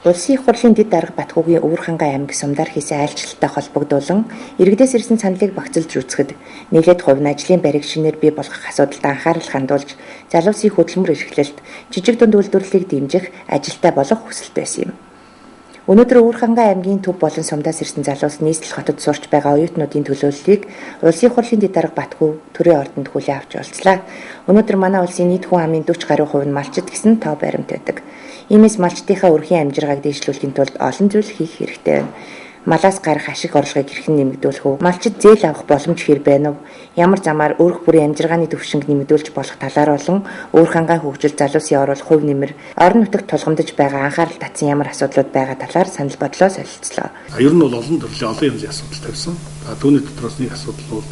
Улсын их хурлын дэд дарга Батхүүгийн Өвөр-Хангай аймаг Сумдаар хийсэн айлчлалтай холбогдуулан иргэдээс ирсэн саналыг багцлж үзэхэд нэлээд хувь нь ажлын байрыг шинээр бий болгох асуудалд анхаарал хандуулж залуусын хөдөлмөр эрхлэлт, жижиг дунд үйлдвэрлэлийг дэмжих ажилтай болох хүсэлт байсан юм. Өнөөдөр Өвөр-Хангай аймгийн төв болон Сумдаас ирсэн залуус нийслэл хотод сурч байгаа оюутнуудын төлөөллийг Улсын их хурлын дэд дарга Батхүү төрийн ордонд хүлээн авч уулзлаа. Өнөөдөр манай улсын нийт хүн амын 40 гаруй хувь нь малчид гэсэн тоо баримт байдаг. Иймээс малчдынхаа өрхийн амжиргааг дээшлүүлэхийн тулд олон зүйл хийх хэрэгтэй байна. Малаас гарах ашиг орлогыг хэрхэн нэмэгдүүлэх вэ? Малчид зээл авах боломж хэр байна вэ? Ямар замаар өрх бүрийн амжиргааны түвшинг нэмэгдүүлж болох талаар болон Өвөр-Хангай хөгжил, залуусын оруулах, хувь нэмэр, орон нутагт тулгамдж байгаа анхаарал татсан ямар асуудлууд байгаа талаар санал бодлоо солилцлоо. Ер нь бол олон төрлийн олон янзын асуудал тавьсан. Түүний дотроос нэг асуудал бол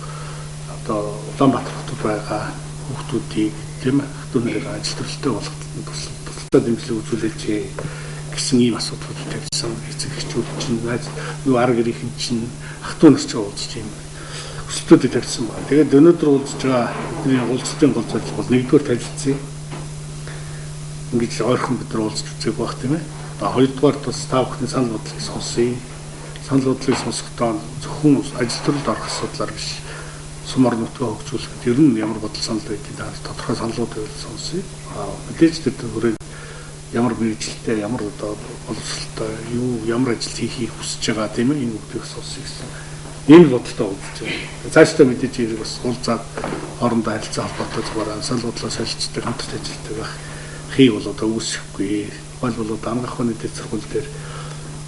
одоо Улаанбаатар хотод байгаа хүүхдүүдийг тийм ээ хүүхдүүдийг ажил төрөлтэй болгох тусалтай дэмжлэг үзүүлээч гэсэн ийм асуудлууд тавьсан. Эцэг эхчүүд чинь найз юу ар гэрийнхэн чинь ах トゥ нар ч уулзч юм хүсэлтүүдийг тавьсан байна. Тэгээд өнөөдөр уулзж байгаа бидний уулзалтын гол зорилго бол нэгдүгээр танилцсан. Ингэж ойрхон бид нар уулзч үзег байх тийм ээ. Хоёрдугаар бас та бүхний санал бодлыг сонсъё. Санал бодлыг сонсохдоо зөвхөн ажил төрөлд орох асуудлаар биш, сум орон нутгаа хөгжүүлэхэд ер нь ямар бодол санал байдгийг тодорхой саналууд байвал сонсъё. Мэдээж тэр хүрээ ямар мэргэжилтэй, ямар одоо боловсролтой, юу ямар ажил хийхийг хүсэж байгаа тийм ээ, энэ бүгдийг сонсъё гэсэн ийм бодолтой уулзж байгаа. Цаашдаа мэдээж хэрэг бас уулзаад хоорондоо харилцаа холбоотой зүгээр санал бодлоо солилцдог, хамтарч ажилладаг байх хийг бол одоо үүсэхгүй. Тухайлбал одоо Амгах ухааны дэд сургууль дээр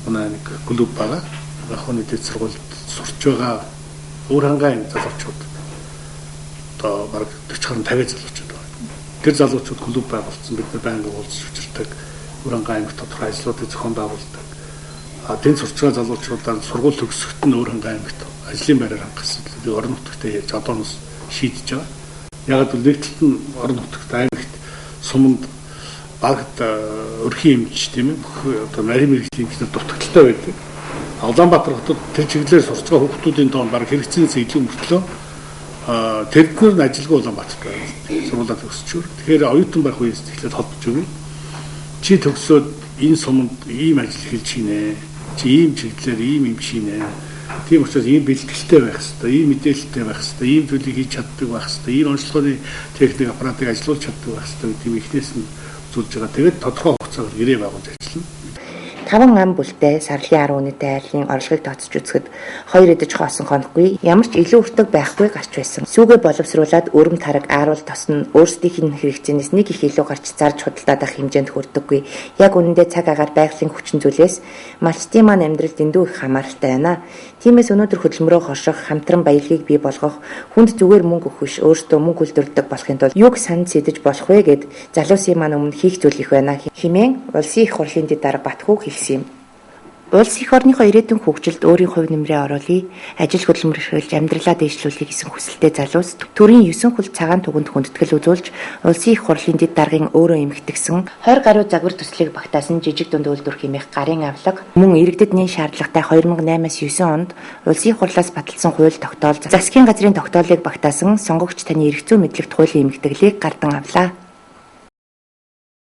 манай нэг клуб байгаа. Амгах ухааны дэд сургуульд сурч байгаа Өвөр-Хангай залуучууд одоо бараг 40 гаруй 50 залуучууд байна. Тэр залуучууд клуб байгуулсан, бид нар байнга уулзч учирдаг, Өвөр-Хангай аймагт тодорхой ажлуудыг зохион байгуулдаг. Тэнд сурч байгаа залуучуудаа сургууль төгсөхөд нь Өвөр-Хангай аймагт ажлын байраар хангах асуудлыг орон нутагт ярьж одооноос шийдэж байгаа. Яг л нэг талд нь орон нутагт аймагт суманд багт өрхийн эмч тийм ээ бүх одоо нарийн мэргэжлийн эмчнэр дутагдaltaй байдаг. Улаанбаатар хотод тэр чиглэлээр сурч байгаа хүүхдүүдийн тоон бараг хэрэгцээнээс илүү мөртлөө тэрднэр нь ажилгүй Улаанбаатарт байна. Сургуулаа төгсчүүр. Тэгэхээр оюутан байх үеэс эхлээд холбож өгнө. Чи төгсөөд энэ суманд ийм ажил эхэлж хийнэ. Чи ийм чиглэлээр ийм юм хийнэ. Тийм учраас ийм бэлтгэлтэй байх хэрэгтэй, ийм мэдээлэлтэй байх хэрэгтэй, ийм зүйлийг хийж чаддаг байх хэрэгтэй, ийм онцлогын техник аппаратыг ажилуулж чаддаг байх хэрэгтэй гэдэг юм эхнээс нь үзүүлж байгаа. Тэгээд тодорхой хугацаагаар гэрээ байгуулж ажиллана. 5 ам бүлтэй сарлын 10 үнэтэй айлын орлогыг тооцож үзэхэд 2 эдэж хоосон хонохгүй ямар ч илүү өртөг байхгүй гарч байсан. Сүүгээ боловсруулад өрөм тараг ааруул тос нь өөрсдийнх нь хэрэгцээнээс нэг их илүү гарч зарж худалдаад авах хэмжээнд хүрдэггүй. Яг үнэндээ цаг агаар байгалийн хүчин зүйлээс малчдын маань амьдрал дэндүү их хамааралтай байна. Тиймээс өнөөдөр хөдөлмөрөө хоших, хамтран баялагийг бий болгох, хүнд зүгээр мөнгө өгөх биш, өөрсдөө мөнгө үйлдвэрлэдэг болохын тулд юуг санд сэдэж болох вэ гэд залуусын маань өмнө хийх зүйл их байна хэмээн Улсын их хурлын дэд дарга Батхүү хэлсэн юм. Улс эх орныхоо ирээдүйн хөгжилд өөрийн хувь нэмрээ оруулъя, ажил хөдөлмөр эрхэлж амьдралаа дээшлүүлэе гэсэн хүсэлтэй залуус төрийн 9 хөл цагаан туганд хүндэтгэл үзүүлж Улсын их хурлын дэд даргын өөрөө эмхтгсэн 20 гаруй загвар төслийг багтаасан жижиг дунд үйлдвэр хэмээх гарын авлага мөн иргэдэдний шаардлагатай 2008-аас 9 онд Улсын их хурлаас баталсан хууль тогтоол, засгийн газрын тогтоолыг багтаасан сонгогч таны эрх зүйн мэдлэгт хуулийн эмхтгэлийг гардан авлаа.